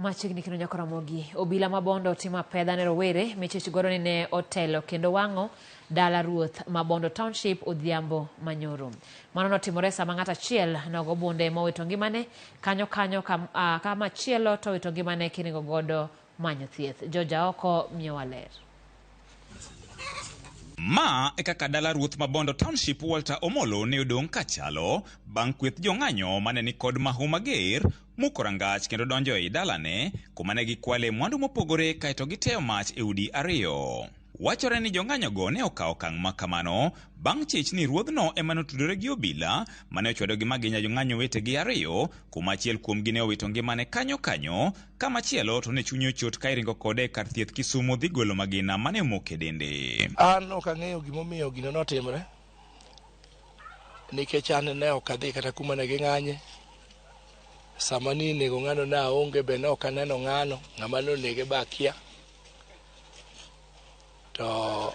Machiegni kendo nyaka Ramogi. Obila ma Bondo timo apedha ne rowere michich godo ni ne otelo kendo wang'o dala ruoth ma Bondo Township odhiambo manyoro. Mano notimore sama ng'at achiel nogo bunde mowito ngimane kanyo kanyo ka machielo to owito ngimane kiringo godo manyo thieth. George Aoko miyowa ler. Ma e kaka dala ruoth ma Bondo Township Walter Omolo ne odong' kachalo bang' kweth jong'anyo mane ni kod mahu mager muko rangach kendo donjo ei dalane kuma ne gikwale mwandu mopogore kaeto giteyo mach e udi ariyo. Wachore ni jong'anyogo ne okawo okang' ma kamano bang' chich ni ruodhno ema notudore gi obila mane ochwado gi magina jong'anyo wetegi ariyo kuma achiel kuomgi ne owito ngimane kanyo kanyo ka machielo to ne chunye ochot ka iringo kode e kar thieth Kisumu dhi golo magina mane omoko e dende. An ok ang'eyo gimomiyo gino notimre nikech an ne ok adhi kata kuma ne ging'anye. Sama ni inego ng'ano ne aonge be ne ok aneno ng'ano, ng'ama ne onege be akia. To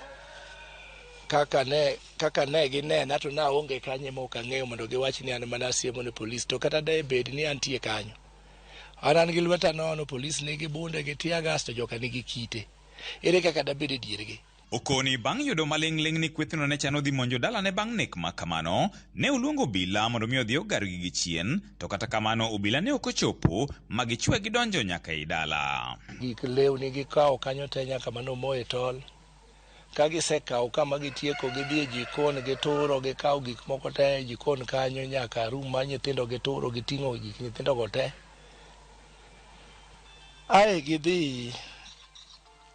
kaka ne ginena to naonge kanyo ema ok ang'eyo mondo giwach ni an mana asiemo ne polis to kata de bed ni antie kanyo. An gi lweta nono, polis nigi bunde gi tear gas to joka nigi kite. Ere kaka dabed e diergi? Okoni bang' yudo maling'ling' ni kwethno ne chano dhi monjo dalane bang' nek ma kamano, ne oluongo obila mondo mi odhi ogargi gi chien, to kata kamano obila ne ok ochopo ma gichwe gidonjo nyaka ei dala. Gik lewni gikawo kanyo te nyaka mane omo e tol. Ka gisekawo kama gitieko gidhi e jikon gituro gikawo gik moko te e jikon kanyo nyaka room mar nyithindo gituro giting'o gik nyithindo go te. Ae gidhi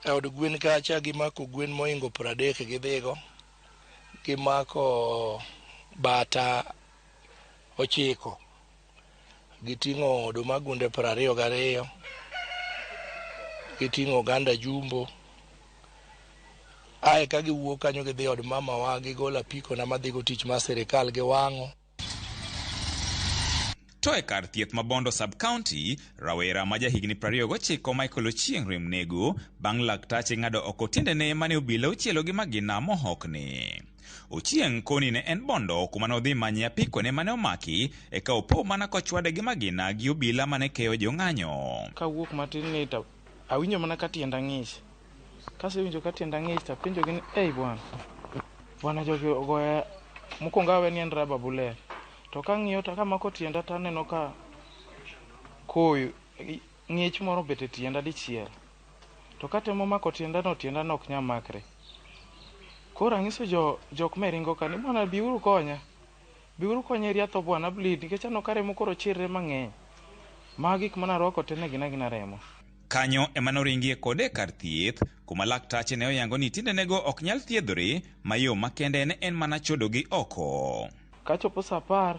e od gwen kacha gimako gwen mohingo 30 gidhigo. Gimako bata 9. Giting'o oduma gunde 22. Giting'o oganda jumbo. Ae ka giwuok kanyo gidhi od mamawa gigolo apiko na madhigo tich mar sirikal giwang'o. To e kar thieth ma Bondo Sub-County, rawera ma jahigni 29 Michael Ochieng' rem nego bang' laktache ng'ado oko tiendene mane obila ochielo gi magina mohokni. Ochieng' koni ne en Bondo kuma nodhi manye apikone mane omaki eka opo mana kochwade gi magina gi obila mane keyo jong'anyo. Kawuok matin ni to awinjo mana ka tienda ng'ich. Kasewinjo ka tienda ng'ich to apenjogi ni ei bwana, bwana jogi ogoya mokwongo awe ni en rubber bullet. To kang'iyo to kamako tienda to aneno ka koyo ng'ich moro obet e tienda dichiel. To katemo mako tienda no, tienda no ok nyal makre. Koro ang'iso jok me ringo ka ni bwana biuru konya. Biuru konya eri atho bwana bleed nikech aneno ka remo koro chirre mang'eny. Ma gik mane arwako te ne gin agina remo. Kanyo ema noringie kode e kar thieth kuma laktache ne oyango ni tiendenego ok nyal thiedhore ma yo makende ne en mana chodogi oko. Kachopo saa 10.